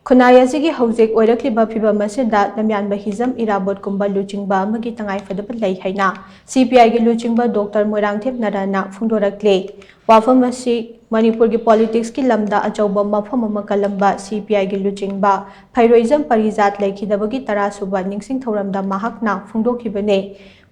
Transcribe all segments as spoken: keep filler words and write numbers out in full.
ꯈꯨꯟꯅꯥꯏ ꯑꯁꯤꯒꯤ ꯍꯧꯖꯤꯛ ꯑꯣꯏꯔꯛꯂꯤꯕ ꯐꯤꯕꯝ ꯑꯁꯤꯗ ꯂꯝꯌꯥꯟꯕ ꯍꯤꯖꯝ ꯏꯔꯥꯕꯣꯠꯀꯨꯝꯕ ꯂꯨꯆꯤꯡꯕ ꯑꯃꯒꯤ ꯇꯉꯥꯏꯐꯗꯕ ꯂꯩ ꯍꯥꯏꯅ ꯁꯤ ꯄꯤ ꯑꯥꯏꯒꯤ ꯂꯨꯆꯤꯡꯕ ꯗꯣꯛꯇꯔ ꯃꯣꯏꯔꯥꯡꯊꯦꯝ ꯅꯔꯥꯅ ꯐꯣꯡꯗꯣꯔꯛꯂꯤ꯫ ꯋꯥꯐꯝ ꯑꯁꯤ ꯃꯅꯤꯄꯨꯔꯒꯤ ꯄꯣꯂꯤꯇꯤꯛꯁꯀꯤ ꯂꯝꯗ ꯑꯆꯧꯕ ꯃꯐꯝ ꯑꯃ ꯀꯜꯂꯝꯕ ꯁꯤ ꯄꯤ ꯑꯥꯏꯒꯤ ꯂꯨꯆꯤꯡꯕ ꯐꯩꯔꯣꯏꯖꯝ ꯄꯔꯤꯖꯥꯠ ꯂꯩꯈꯤꯗꯕꯒꯤ ꯇꯔꯥꯁꯨꯕ ꯅꯤꯡꯁꯤꯡ ꯊꯧꯔꯝꯗ ꯃꯍꯥꯛꯅ ꯐꯣꯡꯗꯣꯛꯈꯤꯕꯅꯤ꯫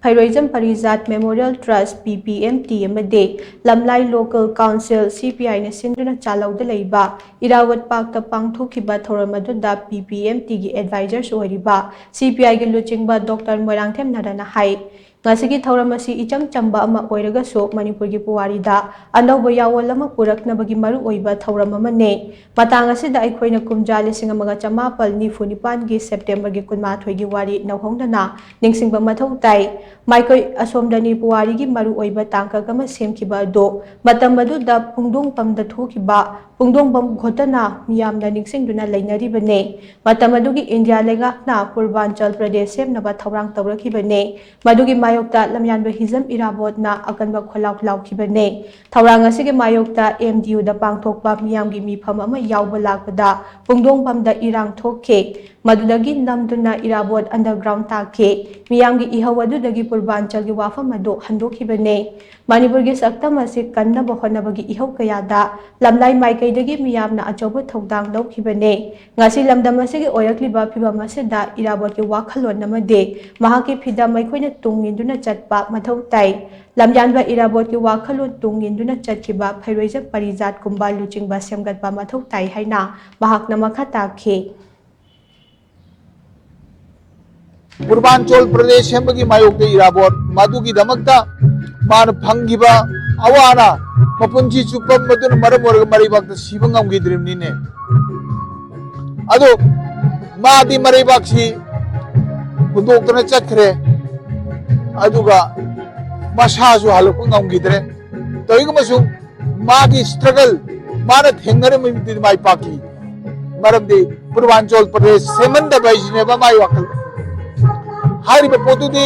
ꯐꯩꯔꯣꯏꯖꯝ ꯄꯔꯤꯖꯥꯠ ꯃꯦꯃꯣꯔꯤꯌꯦꯜ ꯇ꯭ꯔꯁ, ꯄꯤ ꯄꯤ ꯑꯦꯝ ꯇꯤ, ꯑꯃꯗꯤ ꯂꯝꯂꯥꯏ ꯂꯣꯀꯦꯜ ꯀꯥꯎꯟꯁꯤꯜ, ꯁꯤ ꯄꯤ ꯑꯥꯏꯅ ꯁꯤꯟꯗꯨꯅ ꯆꯥꯂꯧꯗ ꯂꯩꯕ ꯏꯔꯥꯋꯠ ꯄꯥꯔꯛꯇ ꯄꯥꯡꯊꯣꯛꯈꯤꯕ ꯊꯧꯔꯝ ꯑꯗꯨꯗ ꯄꯤ ꯄꯤ ꯑꯦꯝ ꯇꯤꯒꯤ ꯑꯦꯗꯚꯥꯏꯖꯔꯁꯨ ꯑꯣꯏꯔꯤꯕ ꯁꯤ ꯄꯤ ꯑꯥꯏꯒꯤ ꯂꯨꯆꯤꯡꯕ ꯗꯣꯛꯇꯔ ꯃꯣꯏꯔꯥꯡꯊꯦꯝ ꯅꯔꯥꯅ ꯍꯥꯏ, ꯉꯁꯤꯒꯤ ꯊꯧꯔꯝ ꯑꯁꯤ ꯏꯆꯝ ꯆꯝꯕ ꯑꯃ ꯑꯣꯏꯔꯒꯁꯨ ꯃꯅꯤꯄꯨꯔꯒꯤ ꯄꯨꯋꯥꯔꯤꯗ ꯑꯅꯧꯕ ꯌꯥꯑꯣꯜ ꯑꯃ ꯄꯨꯔꯛꯅꯕꯒꯤ ꯃꯔꯨꯑꯣꯏꯕ ꯊꯧꯔꯝ ꯑꯃꯅꯤ꯫ ꯃꯇꯥꯡ ꯑꯁꯤꯗ ꯑꯩꯈꯣꯏꯅ ꯀꯨꯝꯖꯥ ꯂꯤꯁꯤꯡ ꯑꯃꯒ ꯆꯃꯥꯄꯜ ꯅꯤꯐꯨ ꯅꯤꯄꯥꯟꯒꯤ ꯁꯦꯞꯇꯦꯝꯕꯔꯒꯤ ꯀꯨꯟꯃꯥꯊꯣꯏꯒꯤ ꯋꯥꯔꯤ ꯅꯧꯍꯧꯅꯅ ꯅꯤꯡꯁꯤꯡꯕ ꯃꯊꯧ ꯇꯥꯏ꯫ ꯃꯥꯏꯀꯩ ꯑꯁꯣꯝꯗꯅꯤ ꯄꯨꯋꯥꯔꯤꯒꯤ ꯃꯔꯨꯑꯣꯏꯕ ꯇꯥꯡꯀꯛ ꯑꯃ ꯁꯦꯝꯈꯤꯕ ꯑꯗꯨ꯫ ꯃꯇꯝ ꯑꯗꯨꯗ ꯄꯨꯡꯗꯣꯡꯕꯝꯗ ꯊꯣꯛꯈꯤꯕ ꯄꯨꯡꯗꯣꯡꯕꯝ ꯘꯣꯇꯅꯥ ꯃꯤꯌꯥꯝꯅ ꯅꯤꯡꯁꯤꯡꯗꯨꯅ ꯂꯩꯅꯔꯤꯕꯅꯤ꯫ ꯃꯇꯝ ꯑꯗꯨꯒꯤ ꯏꯟꯗꯤꯌꯥ ꯂꯩꯉꯥꯛꯅ ꯄꯨꯔꯕꯥꯟꯆꯜ ꯄ꯭ꯔꯗꯦꯁ ꯁꯦꯝꯅꯕ ꯊꯧꯔꯥꯡ ꯇꯧꯔꯛꯈꯤꯕꯅꯤ꯫ ꯃꯗꯨꯒꯤ ꯃꯥꯌꯣꯛꯇ ꯂꯝꯌꯥꯟꯕ ꯍꯤꯖꯝ ꯏꯔꯥꯕꯣꯠꯅ ꯑꯀꯟꯕ ꯈꯣꯜꯂꯥꯎ ꯂꯥꯎꯈꯤꯕꯅꯤ꯫ ꯊꯧꯔꯥꯡ ꯑꯁꯤꯒꯤ ꯃꯥꯌꯣꯛꯇ ꯑꯦꯝ ꯗꯤ ꯌꯨꯗ ꯄꯥꯡꯊꯣꯛꯄ ꯃꯤꯌꯥꯝꯒꯤ ꯃꯤꯐꯝ ꯑꯃ ꯌꯥꯎꯕ ꯂꯥꯛꯄꯗ ꯄꯨꯡꯗꯣꯡꯕꯝꯗ ꯏꯔꯥꯡ ꯊꯣꯛꯈꯤ꯫ ꯃꯗꯨꯗꯒꯤ ꯅꯝꯗꯨꯅ ꯏꯔꯥꯕꯣꯠ ꯑꯟꯗꯔꯒ꯭ꯔꯥꯎꯟ ꯇꯥꯈꯤ꯫ ꯃꯤꯌꯥꯝꯒꯤ ꯏꯍꯧ ꯑꯗꯨꯗꯒꯤ ꯄꯨꯔꯕꯥꯟꯆꯜꯒꯤ ꯋꯥꯐꯝ ꯑꯗꯨ ꯍꯟꯗꯣꯛꯈꯤꯕꯅꯤ꯫ ꯃꯅꯤꯄꯨꯔꯒꯤ ꯁꯛꯇꯝ ꯑꯁꯤ ꯀꯟꯅꯕ ꯍꯣꯠꯅꯕꯒꯤ ꯏꯍꯧ ꯀꯌꯥꯗ ꯂꯝꯂꯥꯏ ꯃꯥꯏꯀꯩꯗꯒꯤ ꯃꯤꯌꯥꯝꯅ ꯑꯆꯧꯕ ꯊꯧꯗꯥꯡ ꯂꯧꯈꯤꯕꯅꯤ꯫ ꯉꯁꯤ ꯂꯝꯗꯝ ꯑꯁꯤꯒꯤ ꯑꯣꯏꯔꯛꯂꯤꯕ ꯐꯤꯕꯝ ꯑꯁꯤꯗ ꯏꯔꯥꯕꯣꯠꯀꯤ ꯋꯥꯈꯜꯂꯣꯟ ꯑꯃꯗꯤ ꯃꯍꯥꯛꯀꯤ ꯐꯤꯗꯝ ꯑꯩꯈꯣꯏꯅ ꯇꯨꯡ ꯏꯟꯗꯨꯅ ꯆꯠꯄ ꯃꯊꯧ ꯇꯥꯏ꯫ ꯂꯝꯌꯥꯟꯕ ꯏꯔꯥꯕꯣꯠꯀꯤ ꯋꯥꯈꯜꯂꯣꯟ ꯇꯨꯡ ꯏꯟꯗꯨꯅ ꯆꯠꯈꯤꯕ ꯐꯩꯔꯣꯏꯖꯝ ꯄꯔꯤꯖꯥꯠꯀꯨꯝꯕ ꯂꯨꯆꯤꯡꯕ ꯁꯦꯝꯒꯠꯄ ꯃꯊꯧ ꯇꯥꯏ ꯍꯥꯏꯅ ꯃꯍꯥꯛꯅ ꯃꯈꯥ ꯇꯥꯈꯤ꯫ ꯄꯨꯔꯕꯥꯟꯆꯣꯜ ꯄ꯭ꯔꯗꯦꯁ ꯁꯦꯝꯕꯒꯤ ꯃꯥꯌꯣꯛꯇ ꯏꯔꯥꯕꯣꯠ, ꯃꯗꯨꯒꯤꯗꯃꯛꯇ ꯃꯥꯅ ꯐꯪꯈꯤꯕ ꯑꯋꯥ ꯑꯅꯥ, ꯃꯄꯨꯟꯁꯤ ꯆꯨꯞꯄ ꯃꯗꯨꯅ ꯃꯔꯝ ꯑꯣꯏꯔꯒ ꯃꯔꯩꯕꯥꯛꯇ ꯁꯤꯕ ꯉꯝꯈꯤꯗ꯭ꯔꯤꯕꯅꯤꯅꯦ꯫ ꯑꯗꯣ ꯃꯥꯗꯤ ꯃꯔꯩꯕꯥꯛꯁꯤ ꯍꯨꯟꯗꯣꯛꯇꯅ ꯆꯠꯈ꯭ꯔꯦ, ꯑꯗꯨꯒ ꯃꯁꯥꯁꯨ ꯍꯜꯂꯛꯄ ꯉꯝꯈꯤꯗ꯭ꯔꯦ꯫ ꯇꯧꯏꯒꯨꯝꯕꯁꯨ ꯃꯥꯒꯤ ꯁ꯭ꯇ꯭ꯔꯒꯜ, ꯃꯥꯅ ꯊꯦꯡꯅꯔꯝꯃꯤꯕꯗꯨꯗꯤ ꯃꯥꯏ ꯄꯥꯛꯈꯤ꯫ ꯃꯔꯝꯗꯤ ꯄꯨꯔꯕꯥꯟꯆꯣꯜ ꯄ꯭ꯔꯗꯦꯁ ꯁꯦꯝꯍꯟꯗꯕ ꯍꯥꯏꯁꯤꯅꯦꯕ ꯃꯥꯒꯤ ꯋꯥꯈꯜ꯫ ꯍꯥꯏꯔꯤꯕ ꯄꯣꯠꯇꯨꯗꯤ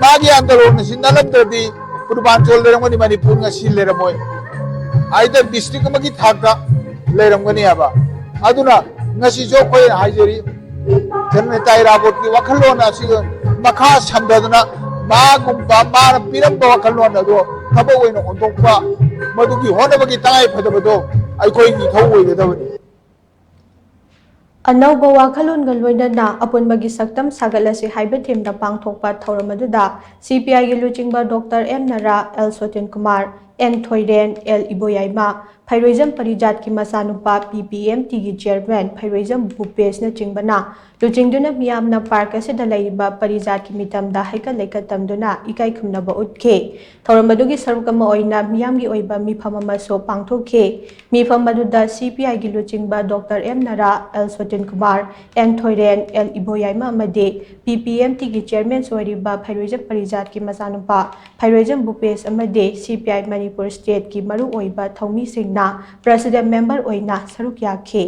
ꯃꯥꯒꯤ ꯑꯟꯗꯣꯂꯣꯟ ꯑꯁꯤ ꯅꯠꯂꯝꯗ꯭ꯔꯗꯤ ꯄꯨꯔꯕꯥꯟꯆꯣꯜ ꯂꯩꯔꯝꯒꯅꯤ, ꯃꯅꯤꯄꯨꯔ ꯉꯁꯤ ꯂꯩꯔꯝꯃꯣꯏ꯫ ꯑꯥꯏꯗꯔ ꯗꯤꯁꯇ꯭ꯔꯤꯛ ꯑꯃꯒꯤ ꯊꯥꯛꯇ ꯂꯩꯔꯝꯒꯅꯤ ꯍꯥꯏꯕ꯫ ꯑꯗꯨꯅ ꯉꯁꯤꯁꯨ ꯑꯩꯈꯣꯏꯅ ꯍꯥꯏꯖꯔꯤ, ꯖꯅꯅꯦꯇꯥ ꯏꯔꯥꯕꯣꯠꯀꯤ ꯋꯥꯈꯜꯂꯣꯟ ꯑꯁꯤ ꯃꯈꯥ ꯁꯝꯊꯗꯅ ꯃꯥꯒꯨꯝꯕ, ꯃꯥꯅ ꯄꯤꯔꯝꯕ ꯋꯥꯈꯜꯂꯣꯟ ꯑꯗꯨ ꯊꯕꯛ ꯑꯣꯏꯅ ꯑꯣꯟꯊꯣꯛꯄ, ꯃꯗꯨꯒꯤ ꯍꯣꯠꯅꯕꯒꯤ ꯇꯉꯥꯏ ꯐꯗꯕꯗꯣ ꯑꯩꯈꯣꯏꯒꯤ ꯏꯊꯧ ꯑꯣꯏꯒꯗꯕꯅꯤ꯫ ꯑꯅꯧꯕ ꯋꯥꯈꯜꯂꯣꯟꯒ ꯂꯣꯏꯅꯅ ꯑꯄꯨꯟꯕꯒꯤ ꯁꯛꯇꯝ ꯁꯥꯒꯠꯂꯁꯤ ꯍꯥꯏꯕ ꯊꯤꯝꯗ ꯄꯥꯡꯊꯣꯛꯄ ꯊꯧꯔꯝ ꯑꯗꯨꯗ ꯁꯤ ꯄꯤ ꯑꯥꯏꯒꯤ ꯂꯨꯆꯤꯡꯕ doctor M Nara, L Sotin Kumar, N Thoiren, L Iboyaima, Pheiroijam ꯄꯔꯤꯖꯥꯠꯀꯤ ꯃꯆꯥꯅꯨꯄꯥ, ꯄꯤ ꯄꯤ ꯑꯦꯝ ꯇꯤꯒꯤ ꯆꯤꯌꯔꯃꯦꯟ ꯐꯩꯔꯣꯏꯖꯝ ꯚꯨꯄꯦꯁꯅꯆꯤꯡꯕꯅ ꯂꯨꯆꯤꯡꯗꯨꯅ ꯃꯤꯌꯥꯝꯅ ꯄꯥꯔꯛ ꯑꯁꯤꯗ ꯂꯩꯔꯤꯕ ꯄꯔꯤꯖꯥꯠꯀꯤ ꯃꯤꯇꯝꯗ ꯍꯩꯀꯠ ꯂꯩꯀꯠ ꯇꯝꯗꯨꯅ ꯏꯀꯥꯏ ꯈꯨꯝꯅꯕ ꯎꯠꯈꯤ꯫ ꯊꯧꯔꯝ ꯑꯗꯨꯒꯤ ꯁꯔꯨꯛ ꯑꯃ ꯑꯣꯏꯅ ꯃꯤꯌꯥꯝꯒꯤ ꯑꯣꯏꯕ ꯃꯤꯐꯝ ꯑꯃꯁꯨ ꯄꯥꯡꯊꯣꯛꯈꯤ꯫ ꯃꯤꯐꯝ ꯑꯗꯨꯗ ꯁꯤ ꯄꯤ ꯑꯥꯏꯒꯤ ꯂꯨꯆꯤꯡꯕ doctor M Nara, L Sotin Kumar, N Thoiren, L Iboyaima ꯑꯃꯗꯤ ꯄꯤ ꯄꯤ ꯑꯦꯝ ꯇꯤꯒꯤ ꯆꯤꯌꯔꯃꯦꯟꯁꯨ ꯑꯣꯏꯔꯤꯕ ꯐꯩꯔꯣꯏꯖꯝ ꯄꯔꯤꯖꯥꯠꯀꯤ ꯃꯆꯥꯅꯨꯄꯥ ꯐꯩꯔꯣꯏꯖꯝ ꯚꯨꯄꯦꯁ ꯑꯃꯗꯤ ꯁꯤ ꯄꯤ ꯑꯥꯏ ꯃꯅꯤꯄꯨꯔ ꯁ꯭ꯇꯦꯠꯀꯤ ꯃꯔꯨꯑꯣꯏꯕ ꯊꯧꯃꯤꯁꯤꯡꯅ ꯄ꯭ꯔꯦꯁꯤꯗꯦꯟꯠ ꯃꯦꯝꯕꯔ ꯑꯣꯏꯅ ꯁꯔꯨꯛ ꯌꯥꯈꯤ꯫